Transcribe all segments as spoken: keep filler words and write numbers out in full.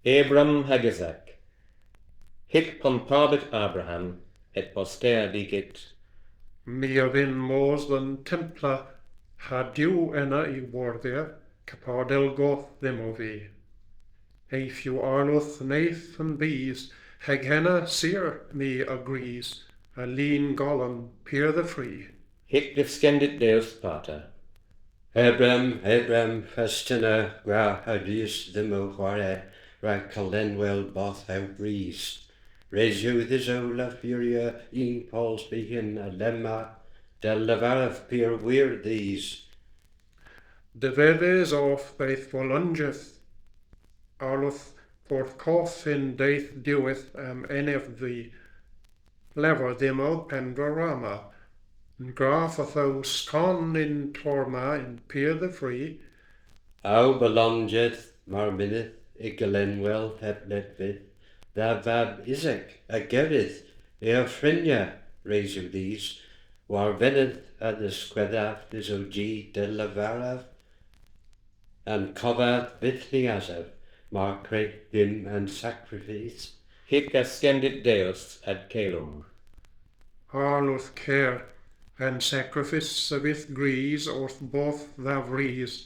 Abram hag Isak. Hic pompabit Abraham, et postea dicit. My a vynn mos dhe'n templa, ha Duw ena y wordhya, kepar dell goth dhymmo vy. Ev yw Arlodh neyth an bys, hag henna sur my a grys, a lin golon pur dhe vri. Hic descendit Deus Pater. Abram, Abram, fas tenna gwra ha dus dhymmo hware rag kalenwel bothow bris. Res yw dhis ow lafurya yn pols byghan alemma, dell lavarav pur wir dhis. Devedhys ov dhe'th volonjedh, Arlodh, fordh kov yn dydh diwedh a'm enev vy. Lavar dhymmo pandra wrama, yn graf ytho skon y'n tor ma yn pur dhe vri. Ow bolonjedh mar mynnydh y galenwel heb ledvyth, dha vab Isak a gerydh y ofrynna res yw dhis, war venydh a dhiskwedhav dhis ow ji dell lavarav, an kovadh vyth liasav, mar kwreg dhymm an sakrifis. Hic ascendit Deus ad caelum. Arlodh ker, an sakrifis a vydh gwrys orth bodh dha vrys.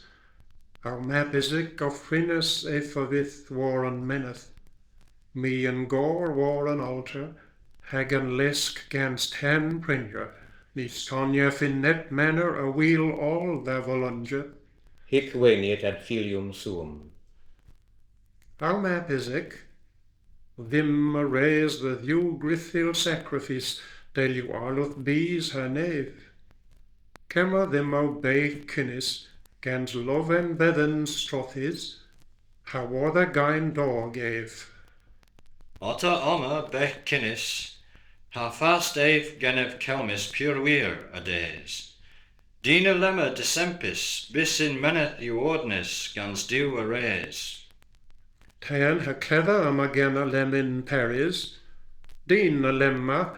Ow mab Isak ofrynnys ev a vydh war an menydh. My yn gorr war an alter, hag an lesk gans tan prenyer, ny skonyav yn neb maner a wul oll dha volonjedh. Hic veniet ad filium suum. Ow mab Isak, dhymm a res dhe Dhuw gwruthyl sakrifis, dell yw Arlodh bys ha nev. Kemmer dhymmo begh kunnys, gans lovan bedhen strothys, ha war dha geyn dog ev. Otta omma begh kunnys, ha fast ev genev kelmys pur wir a des. Deun alemma desempis, bys yn menydh yw ordnys gans Duw a res. Tan ha kledha yma genen lemmyn parys, deun alemma,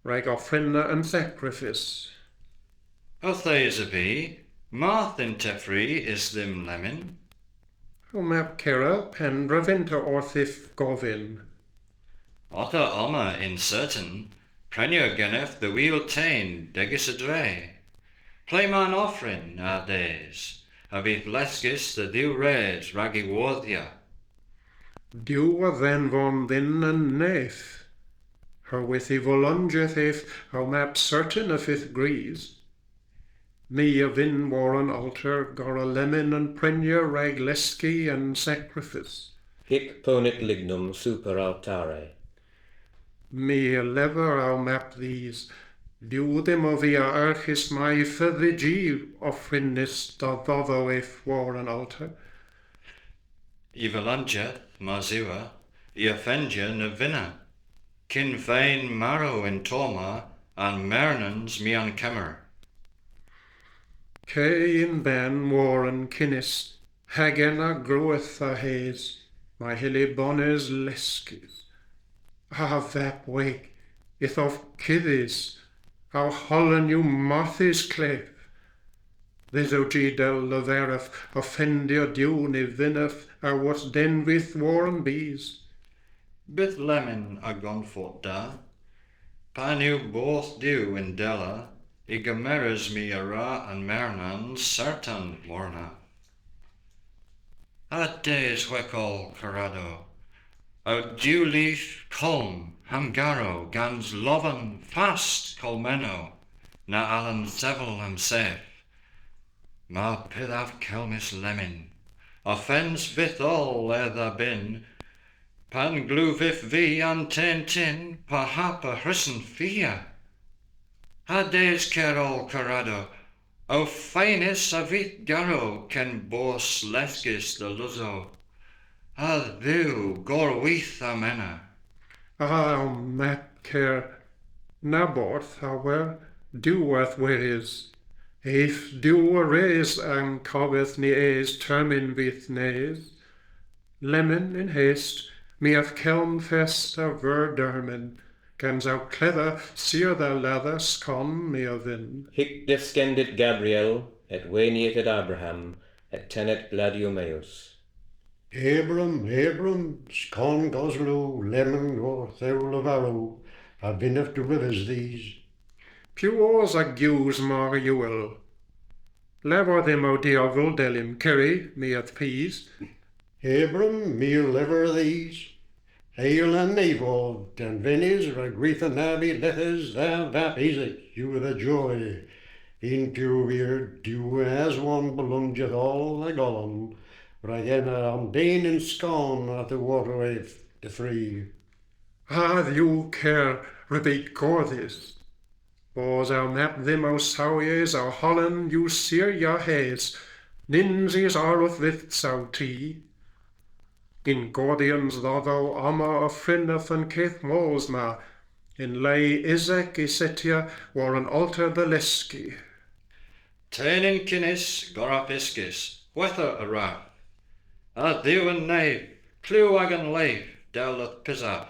rag ofrynna an sakrifis. Yth esa vy, marth yn tevri eus dhymm lemmyn. Ow mab kera, pandra vynta orthiv govyn? Otta omma yn sertan, prenyer genev dhe wul tan degys a dre. Ple'ma'n ofrynn a des, a vydh leskys dhe Dhuw res rag y wordhya? Duw a dhanvon dhyn an neyth, herwydh y volonjedh ev, ow mab, sertan a vydh gwrys. My a vynn war an alter gorra lemmyn an prenyer rag leski an sakrifis. Hic ponit lignum super altare. My a lever, ow mab, dhis. Duw dhymmo vy a erghis may fydh y ji ofrynnys dhodho ev war an alter. Y volonjedh, mars yw, y ofendya ny vynna. Kyn feyn marow y'n tor ma, an mernans my a'n kemmer. Ke yn-bann war an kunnys, hag ena gwrewgh a-hys, may hylli bones leskys. A vab weg, yth ov kudhys, ow holan yw marthys klev. Dhis ow ji dell lavarav, ofendya Duw ny vynnav, a wos denvyth war an bys. Bydh lemmyn a gonfort da. Pan yw bodh Duw yndella, y gemeras my a wra an mernans sertan warnav. A des hweg oll karadow, ow diwlif kolm ha'm garow gans lovan fast kolmennow, na allen sevel a'm sev. Mar pydhav kelmys lemmyn, ofens vyth oll edha bynn, pan glewav vy an tan tynn, par hap a hrysen fia. A des ker oll karadow, ofennys a vydh garow ken bos leskys dhe lusow. A Dhuw, gorwith a menna. A, ow mab ker, na borth, a wer, Duw a'th weres. Ev Duw a res an kovadh ny es termyn vyth nes. Lemmyn yn hast, my a'th kelm fest a veur dermyn, gans ow kledha sur dha ladha skon my a vynn. Hic descendit Gabriel, et veniet ad Abraham, et tenet gladium ejus. Abram, Abram, skon goslow, lemmyn orth ow leverel, a vynnav derivas dhis. Piw os a gews mar uhel? Lavar dhymm, ow diogel, dell ymkeri, my a'th pis. Abram, my a lever dhis, eyl an nev ov danvenys rag gwitha na vydh ledhys dha vab Isak yw dha joy. Yn piw wir, Duw an Aswon bolonjedh oll a golon, rag ena omden yn skon a'th worra ev dhe fri. A Dhuw ker, re beu gordys. Bos ow mab dhymm ow sawyes, ow holon yw sur y'aghas, nyns eus arlodh vyth saw ty. Yn gordhyans dhodho omma y frynav an keth mos ma, yn le Isak y settya war an alter dhe leski. Teyl yn kynnes gorra pyskys, hwetha a wra. A Dhuw an nev, klew agan lev, dell a'th pysav.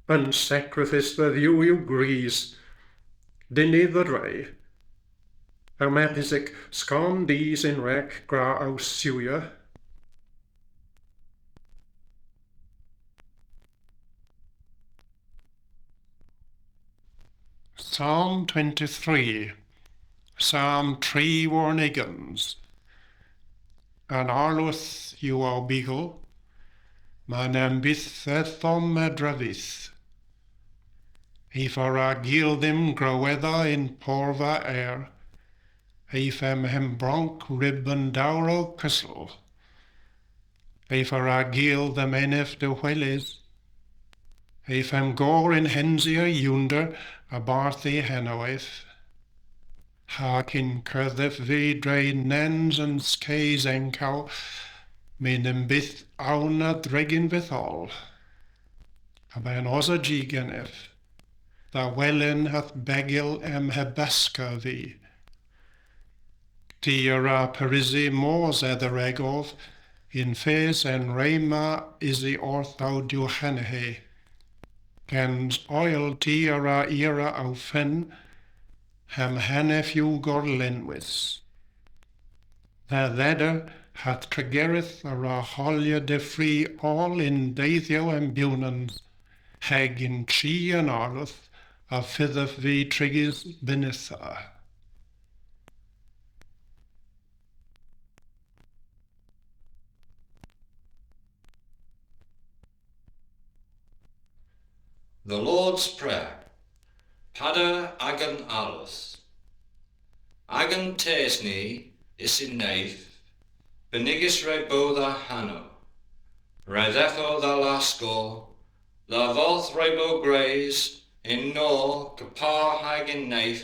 An sakrifis dhe Dhuw yw gwrys. Dyn ni dhe dre. Ow mab Isak, skon dhis yn-rag, gwra ow sywya. Psalm twenty-three. Psalm tri warn ugens. An Arlodh yw ow bugel, ma na'm byth edhom a dra vyth. Ev a wra gul dhymm growedha yn porva ayr, ev a'm hembronk ryb an dowrow kessel. Ev a wra gul dhe'm enev dehwelys, ev a'm gorr yn hensya ewnder a-barth y hanow ev. Hag yn kerdhev vy dre nans an skes enkow, my na'm byth awna dregyn vyth oll. A-ban osa jy genev, dha welen ha'th begel a'm hebaska vy. Ty a wra pareusi mos a-dheragov, yn fas an re ma usi orth ow diwhanhe. Gans oyl ty a wra era ow fenn, ha'm hanev yw gorlenwys. Dha leder ha'th tregeredh a wra holya difri oll yn dedhyow an bewnans, hag yn chi an Arlodh y fydhav vy trigys bynitha. The Lord's Prayer. Pader agan Arlodh. Agan tes ni, eus yn nev, benigys re bo dha hanow. Re dheffo dha laskor, dha vodh re bo gwrys, yn nor, kepar hag yn nev.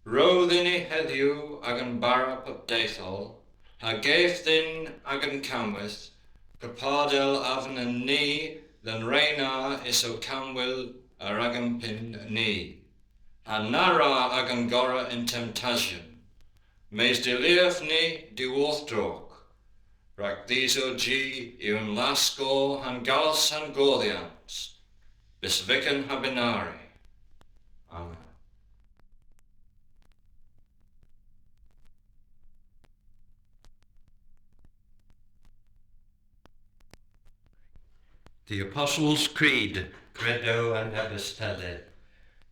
Ro dhyn ni hedhyw agan bara pub dydh oll, ha gav dhyn agan kammweyth, kepar dell avyn ni dhe'n re na eus ow kamwyl er agan pynn ni. Ha na wra agan gorra yn temptasyon, mes delirv ni dhiworth drog. Rag dhis o jy yw an laskor ha'n gals ha'n gordhyans, bys vyken ha bynari. Amen. The Apostles' Creed, Credo an Apostoled.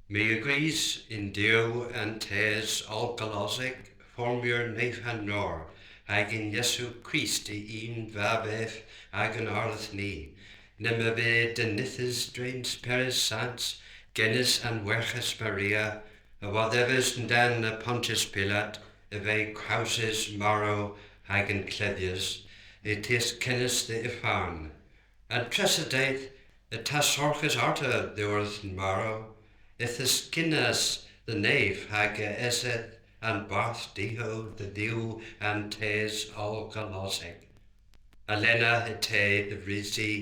My a grys yn Duw an Tes Ollgalosek, formyer nev ha'n nor, hag yn Yesu Krist y unn Vab ev, agan Arlodh ni. Ny'm a veu denythys dre'n Spyrys Sans, genys a'n Werghes Maria, a wodhevis yn-dann a Pontius Pilat, a veu krowsys, marow, hag ynkleudhys, y teuth kenys dhe ufarn. An tressa dydh y tasserghis arta dhiworth an marow, y thyskynas dhe nev hag a esedh a'n barth diho dhe Dhuw an Tes Ollgalosek. Alena y teu dhe vreusi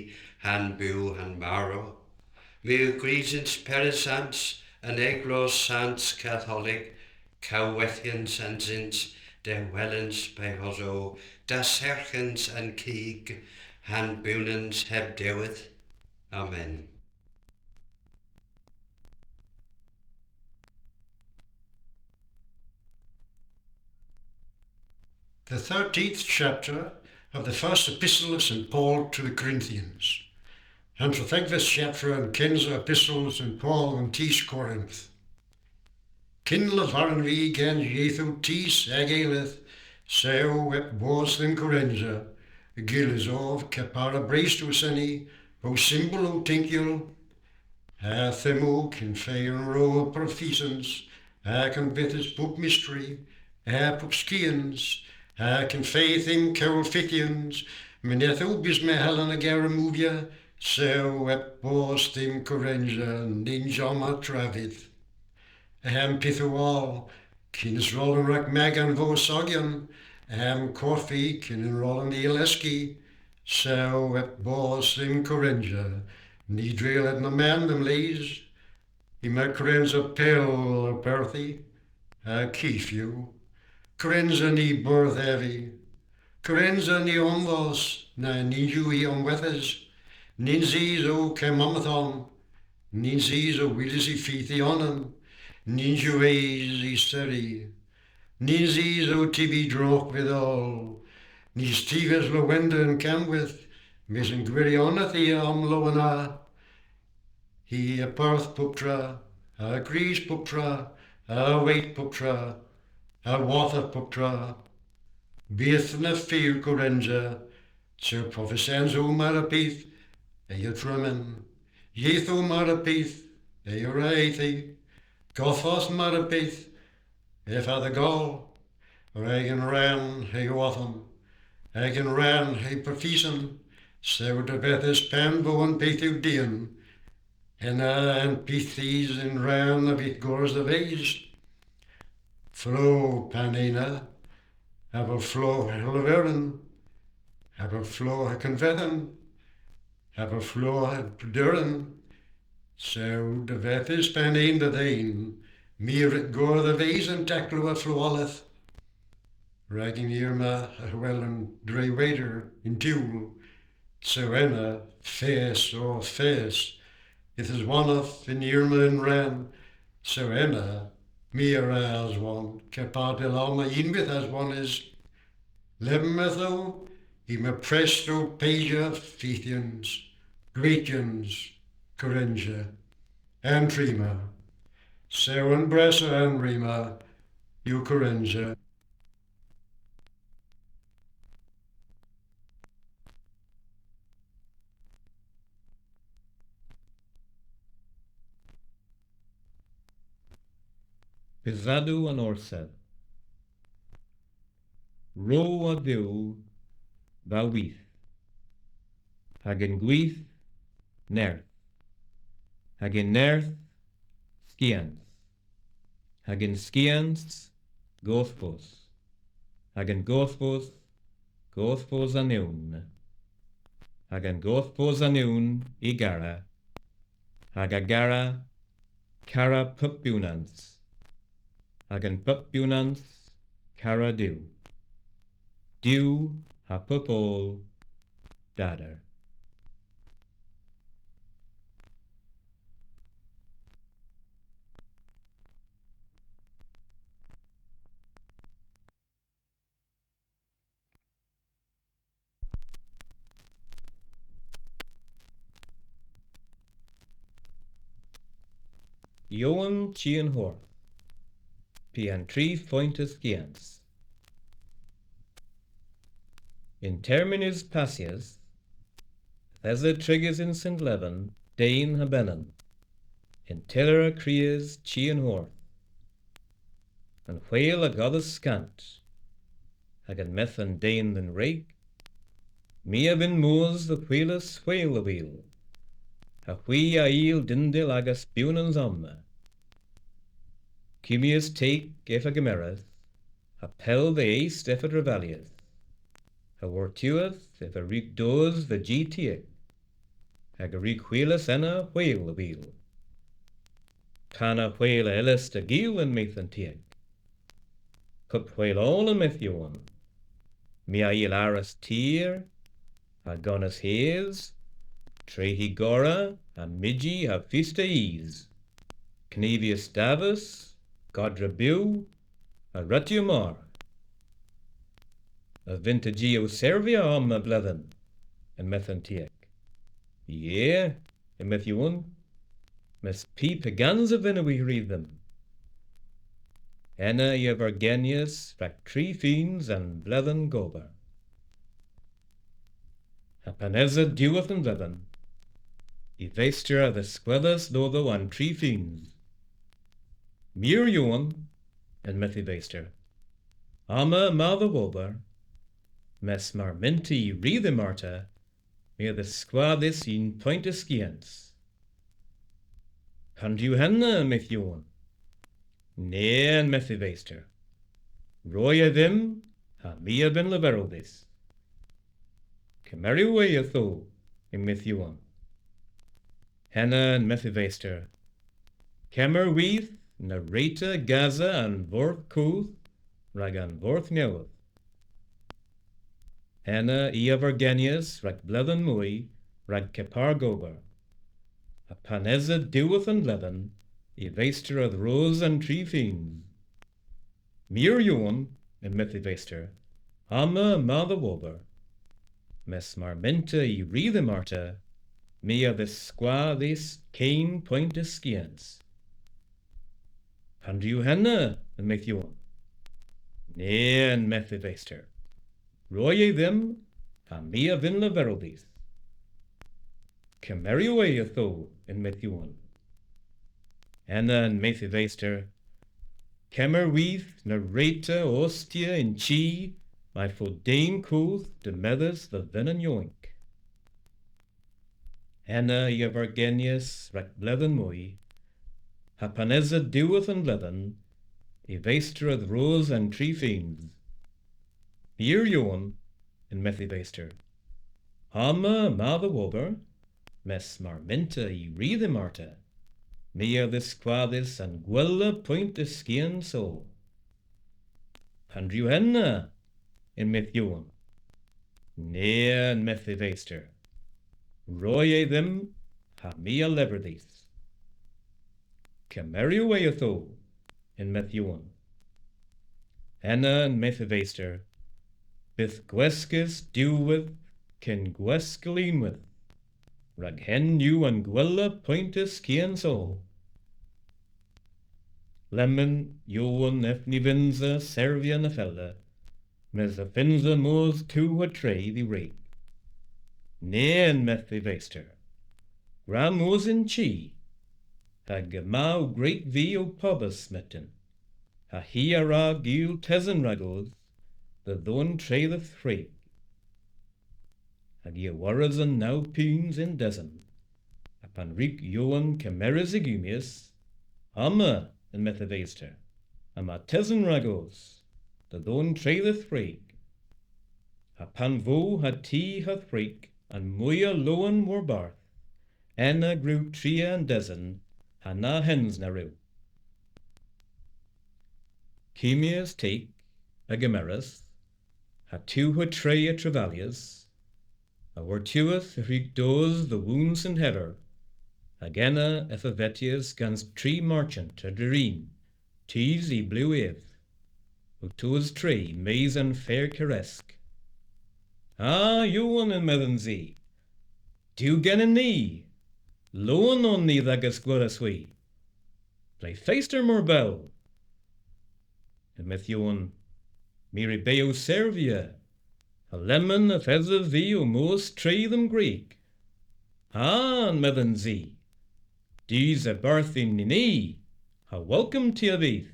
ha'n bew ha'n marow. My a grys y'n Spyrys Sans, an Eglos Sans Katholik, kowethyans an sens, dehwelyans pehosow, dasserghyans an kig, ha'n bewnans heb diwedh. Amen. The thirteenth chapter of the first epistle of Saint Paul to the Corinthians. An trydhegves chaptra an kynsa epistel Saint Paul yn dus Korinth. Kyn lavaren vy gans yethow tus hag eledh, saw heb bos dhymm kerensa, gyllys ov kepar ha brest ow seni, po symbol ow tynkyel, ha dhymmo kyn fe an ro a profesans, ha kyn fydhys pub mysteri, ha pub skians, ha kyn fe dhymm kewlfythyans, mynn eth ow bys mehel an gara movya, saw heb bos dhymm kerensa, nyns omma travyth. Ha'm pyth oll, kyn y'n rollen rag maga an vowsogyon, ha'm korf kyn y'n rollen y leski, saw heb bos dhymm kerensa, ny dreyl heb mann dhe'm les, yma kerensa pell ow perthi, ha kudh yw, kerensa ny berdh evi, kerensa ny omvoos, na nyns yw hi omhwethys, nyns eus ow kemmyth omma, nyns eus ow hwilas y fydh y honan, nyns yw es y seri, nyns eus ow tybi drog vyth oll, nyns tivas lowender yn kammweyth, mes yn gwiryonedh i a omlowenha, hi a berth puptra, a grys puptra, a wayt puptra, a wodha puptra. Bydh na fur kerensa, saw profesans o mar a bydh, ev a dremen, yethow mar a bydh, ev a wra ethi, godhvos mar a bydh, ev a dha goll, rag an rann hag ow odham, hag an rann hag profesan, saw a dhallathas pan vo an pyth yw dien, henna an pyth eus yn rann a vydh gorrys dhe-ves. Flogh pan ena, avel flogh ha leveren, avel flogh ha konfethen, avel flogh ha prederen, saw a dhallathas pan en dhe dhen, my a wrug gorra dhe-ves an taklow a flogheleth. Rag an eur ma a hwelan dre weder yn tewl, saw ena fas o fas, yth aswonnav an eur ma yn rann, saw ena my a wra aswon, kepar dell omma unnweyth aswonys. Lebmyn ytho, yma prest ow pesya fydhyans, gwetyans, kerensa, an tri ma. Saw an brassa an tri ma yw kerensa. Pysadow an Orsedh. Ro a Dhuw dha with, hag yn gwith nerth, hag yn nerth skians, hag yn skians godhvos, hag yn godhvos godhvos an ewn, hag yn godhvos an ewn y gara, hag a gara kara pub bewnans, hag yn pub bewnans kara Duw. Duw ha pub oll, Dader. Jowan Chi an Hordh, py an tri foynt a skians. Yn termyn eus passys, yth esa trigys yn Sen Leven den ha benyn, yn tyller ha kriys Chi an Hordh. An hwel a godhas skant, hag yn-medh an den dhe'n wreg, my a vynn mos dhe hwilas hwel dhe wul, ha hwi a yll dendil agas bewnans omma. Kummyas teg ev a gemeras, ha pell dhe est ev a dravalyas, ha wor'tiwedh ev a wrug dos dhe ji tiek, hag a wrug hwilas ena hwel dhe wul. Pana hwel a yllydh ta gul, yn-medh an tiek. Pub hwel oll, yn-medh Jowan. My a yll aras tir, ha gonis hes, treghi gorra, ha myji, ha fista ys. Knevyas davas, godra bew, ha rutya mor. a vynn'ta jy ow servya omma bledhen? yn-medh an tiek. Ye, yn-medh Jowan, mes py pygans a vynnowgh hwi ri dhymm? Ena i a vargenyas rag tri feuns an bledhen gober. Ha pan esa diwedh an vledhen, y vester a dhiskwedhas dhodho an tri feuns. Mir, Jowan, yn-medh y vester, omma yma dha wober, mes mar mynn'ta y ri dhymm arta, my a dhiskwa dhis unn poynt a skians. Pandr'yw henna? yn-medh Jowan. Na, yn-medh y vester. Ro e dhymm, ha my a vynn leverel dhis. Kemerewgh e ytho, yn-medh Jowan. Henna, yn-medh y vester, kemmer with na wre'ta gasa an fordh koth rag an fordh nowydh. Ena i a vargenyas rag bledhen moy rag kepar gober. Ha pan esa diwedh an vledhen, y vester a dhros an tri feuns. Mir, Jowan, yn-medh y vester, omma yma dha wober, mes mar mynn'ta y ri dhymm arta, my a dhiskwa dhis keyn poynt a skians. Pandr'yw henna? yn-medh Jowan. Na, yn-medh y vester. Ro e dhymm, ha my a vynn leverel dhis. Kemerewgh e ytho, yn-medh Jowan. Ena, yn-medh y vester, kemmer with na wre'ta ostya yn chi may fo den koth demedhys dhe venyn yowynk. Ena i a vargenyas rag bledhen moy, ha pan esa diwedh an vledhen, y vester a dhros an tri feuns. Mir, Jowan, yn-medh y vester, omma yma dha wober, mes mar mynn'ta y ri dhymm arta, my a dhiskwa dhis an gwella poynt a skians oll. Pandr'yw henna? yn-medh Jowan. Na, yn-medh y vester. Ro e dhymm, ha my a lever dhis. Kemerewgh e ytho, yn-medh Jowan. Ena, yn-medh y vester, bydh gweskys diwweyth ken gweskel unnweyth. Rag henn yw an gwella poynt a skians oll. Lemmyn, Jowan, ev ny vynnsa servya neffella, mes y fynnsa mos tu ha tre dh'y wreg. Na, yn-medh y vester. Gwra mos yn chi, hag yma ow gwreg vy ow pobas myttin, ha hi a wra gul tesen ragos dhe dhon tre dhe'th wreg. Hag i a worras an naw peuns y'n desen. Ha pan wrug Jowan kemeres y gummyas, omma, yn-medh y vester, yma tesen ragos dhe dhon tre dhe'th wreg. Ha pan vo ha ty ha'th wreg an moyha lowen warbarth, ena gwrewgh tria an desen, ha na hens na wrewgh. Kummyas teg a gemeras, ha tu ha tre a trevalyas, ha wor'tiwedh y hwrug dos dhe Woon Sen Hever, hag ena ev a vetyas gans tri marchant a Drerin, tus y blev ev, ow tos tre mes an fer Karesk. A, Jowan, yn-medhons i, diw genen ni, lowen on ni dh'agas gweles hwi. Ple fester mar bell? Yn-medh Jowan, my re beu ow servya, ha lemmyn yth esov vy ow mos tre dhe'm gwreg. A, yn-medhons i, dus a-barth dhyn ni, ha wolkom ty a vydh.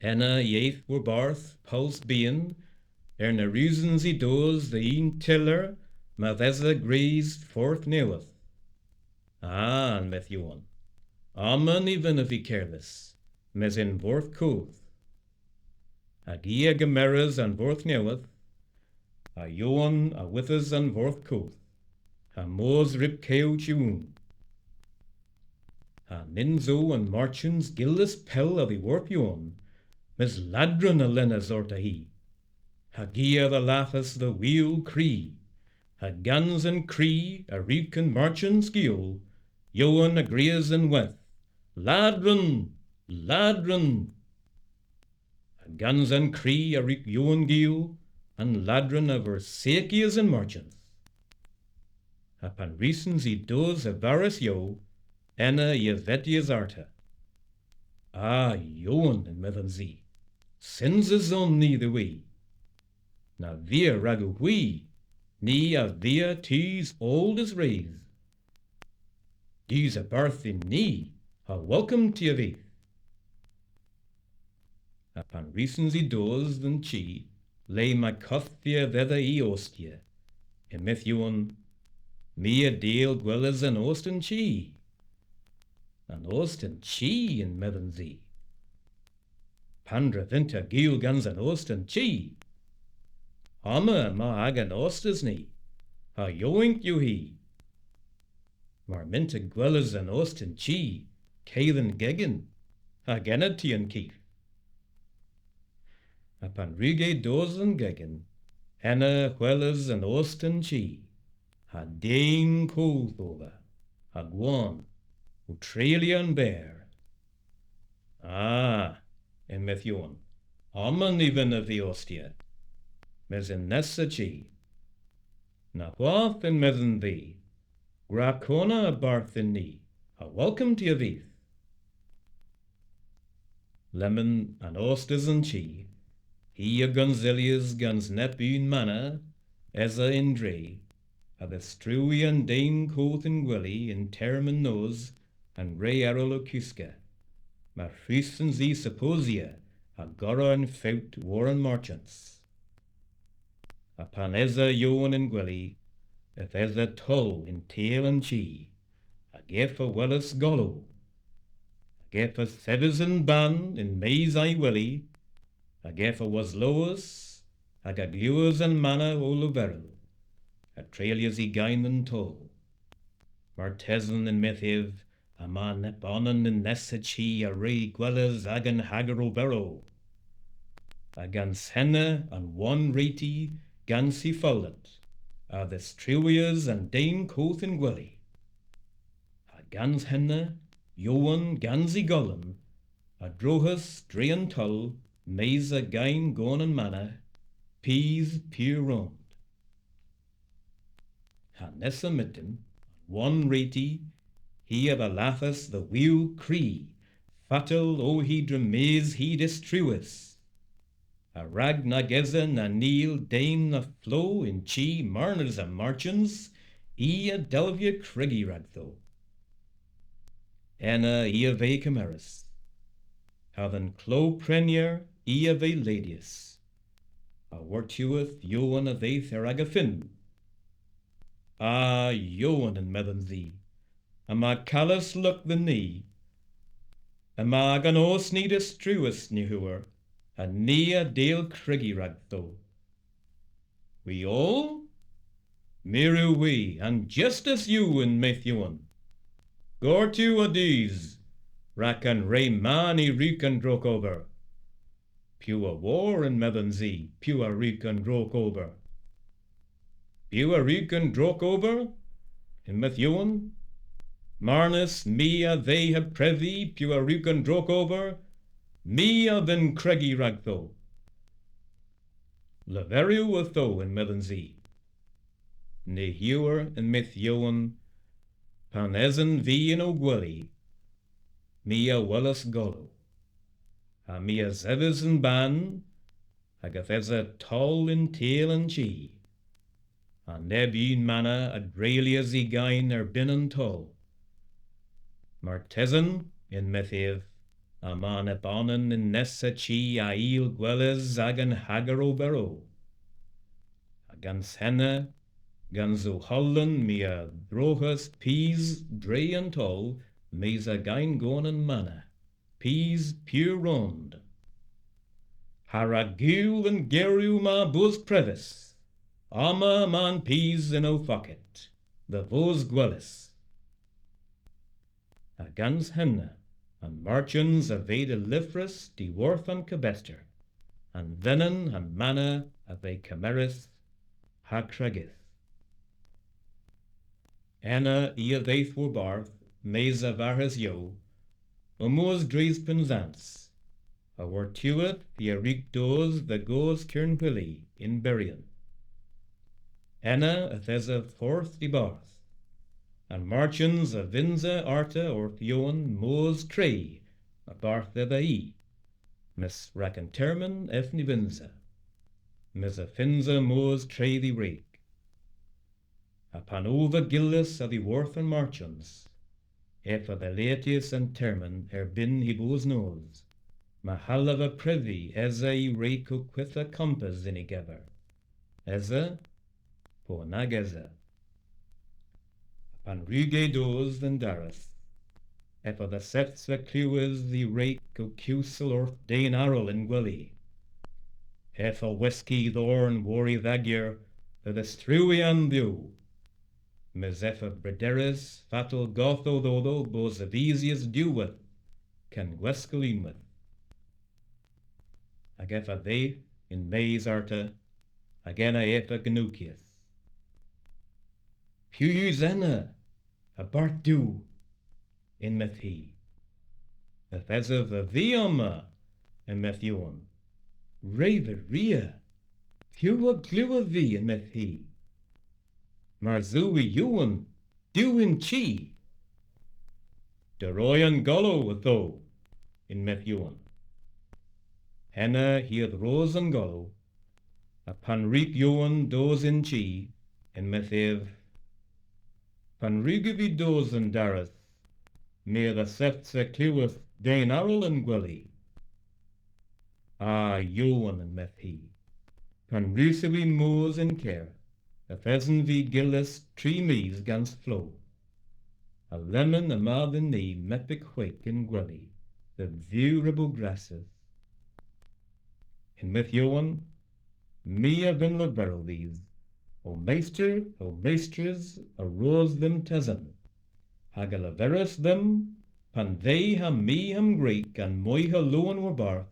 Ena i eth warbarth pols byghan, er na wrussons i dos dhe unn tyller, mayth esa gwrys fordh nowydh. A, yn-medh Jowan, omma ny vynnav vy kerdhes, mes y'n fordh koth. Hag i a gemeras an fordh nowydh, ha Jowan a withas an fordh koth, ha mos ryb Kewch y Woon. Ha nyns o an marchons gyllys pell a-dhiworth Jowan, mes ladron a lenas orta hi. Hag i a dhallathas dhe wul kri, ha gans an kri a wrug an marchons gul, Jowan a grias ynwedh, "Ladron! Ladron!" Ha gans an kri a wrug Jowan gul, an ladron a forsakyas an marchons. Ha pan wrussons i dos a-varr a's yow, ena i a vetyas arta. A Jowan, yn-medhons i, synsys on ni dhe hwi. Na vir ragowgh hwi, ni a vir tus oll diswrys. Dus a-barth dhyn ni, ha wolkom ty a vydh. Ha pan wrussons i dos dhe'n chi, le may kothvia dhedha i ostya, yn-medh Jowan, my a dal gweles an ost y'n chi. An ost y'n chi, yn-medhons i. Pandr'a vynn'ta gul gans an ost y'n chi? Omma yma agan ost ni, ha yowynk yw hi. Mar mynn'ta gweles an ost y'n chi, ke dhe'n gegin, hag ena ty a'n keth. Ha pan wrug ev dos dhe'n gegin, ena hweles an ost y'n chi, ha den koth ov vy, ha gwann, ow treylya an ber. A, yn-medh Jowan, omma ny vynnav vy ostya, mes y'n nessa chi. Na hwath, yn-medhons i, gwra kona a-barth dhyn ni, ha wolkom ty a vydh. Lemmyn an ost y'n chi, hi a gonsilyas gans neb unn managh esa y'n dre, a dhistrui an den koth y'n gweli yn termyn nos, an re erel ow koska, may hwrussons i supposya ha gorra an fowt war an marchons. Ha pan esa Jowan y'n gweli, yth esa toll yn teyl an chi, hag ev a welas golow, hag ev a sevis yn-bann yn-mes a'y weli, hag ev a woslowas, hag a glewas an managh ow leverel, ha treylyas y geyn dhe'n toll. Martesen, yn-medh ev, yma nebonan y'n nessa chi a wre gweles agan hager oberow. Ha gans henna an wonn wre'ti gans hy folat, a dhistriwyas an den koth y'n gweli. Ha gans henna, Jowan gans y gollan, a droghas dre an toll, mes a geyn gon an managh, pis pur rond. Ha nessa myttin, an wonn wre'ti, hi a dhallathas dhe wul kri, fatel o hi dremas hy dhistriwys. Ha rag nag esa nanil den na flogh y'n chi marnas an marchons, i a dalvia kregi ragdho. Ena i a veu kemerys. Ha dhe'n klow prenyer i a veu ledyas. Ha wor'tiwedh Jowan a dheuth er aga fynn. A Jowan, yn-medhons i, yma kales luk dhyn ni. Yma agan ost ni dhistriwys, ny hwor, ha ni a dal kregi ragdho. Hwi oll? Mir yw hwi, an justis yw, yn-medh Jowan. Gortewgh a dus, rag an re ma ny wrug an drog ober. Piw a wor, yn-medhons i, piw a wrug an drog ober? Piw a wrug an drog ober? Yn-medh Jowan. Marnas my a dheu ha previ piw a wrug an drog ober, my a vynn kregi ragdho. Leverewgh ytho, yn-medhons i. Ny hwor, yn-medh Jowan, pan esen vy yn ow gweli, my a welas golow, ha my a sevis yn-bann, hag yth esa toll yn teyl an chi, ha neb unn managh a dreylyas y geyn erbynn an toll. Martesen, yn-medh ev, yma nebonan y'n nessa chi a yll gweles agan hager oberow. Ha gans henna, gans ow hollan my a dhroghas pis dre an toll, mes a geyn gon an managh, pis pur rond. Ha rag gul an gerow ma bos prevys, omma yma'n pis yn ow focket, dhe vos gwelys. Ha gans henna, an marchons a veu delivrys diworth an kebester, an venyn ha'n managh a veu kemerys ha kregys. Ena i a dheuth warbarth, mes a-varr a's yow, ow mos dres Pennsans, ha wor'tiwedh hi a wrug dos dhe Goos Kernhwili yn Beryan. Ena yth esa fordh dibarth. An marchons a vynnsa arta orth Jowan mos tre a-barth dhedha hi, mes rag an termyn ev ny vynnsa. Mes y fynsa mos tre dh'y wreg. Ha pan o va gyllys a-dhyworth an marchons, ev a dhaletyas an termyn erbynn hy bos nos, may hallava previ esa y wreg ow kwitha kompes yn y gever. Esa, po nag esa. Ha pan wrug ev dos dhe'n daras, ev a dhaseftha klewes y wreg ow kewsel orth den arall y'n gweli. Ev a weski dhorn war y dhagyer dhe dhistrui an dhew. Mes ev a brederis fatel godho dhodho bos avisys diwweyth ken gweskel unnweyth. Hag ev a dheuth yn-mes arta, hag ena ev a gnokyas. Piw yw ena, a-barth Duw? yn-medh hi. Yth esov vy omma, yn-medh Jowan. Re Varia, piw a glewav vy? yn-medh hi. Mars yw hwi Jowan, dew yn chi. Deroy an golow ytho, yn-medh Jowan. Ena hi a dhros an golow, ha pan wrug Jowan dos yn chi, yn-medh ev, pan wrug vy dos dhe'n daras, my a dhaseftha klewes den arall y'n gweli. A Jowan, yn-medh hi, pan wrussowgh hwi mos yn kerdh, yth esen vy gyllys tri mis gans flogh. Ha lemmyn yma dhyn ni meppik hweg y'n gweli, dhe Dhuw re bo grasys. Yn-medh Jowan, my a vynn leverel dhis, ow mester, ow mestres a ros dhymm tesen, hag a leveris dhymm, pan ve ha my ha'm gwreg an moyha lowen warbarth,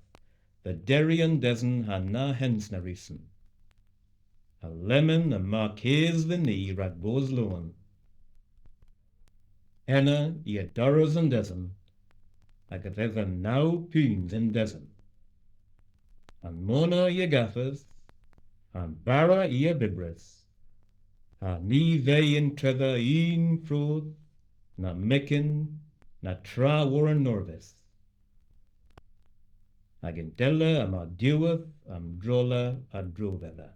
dhe derri an desen ha na hens na rysen. Ha lemmyn yma kes dhyn ni rag bos lowen. Ena i a dorras an desen, hag yth esa naw peuns y'n desen. An mona i a gavas, an bara i a bybris, ha ny veu yntredha unn frooth, na myghan, na tra war an norvys. Hag yndella yma diwweyth a'm drolla a-dro dhedha.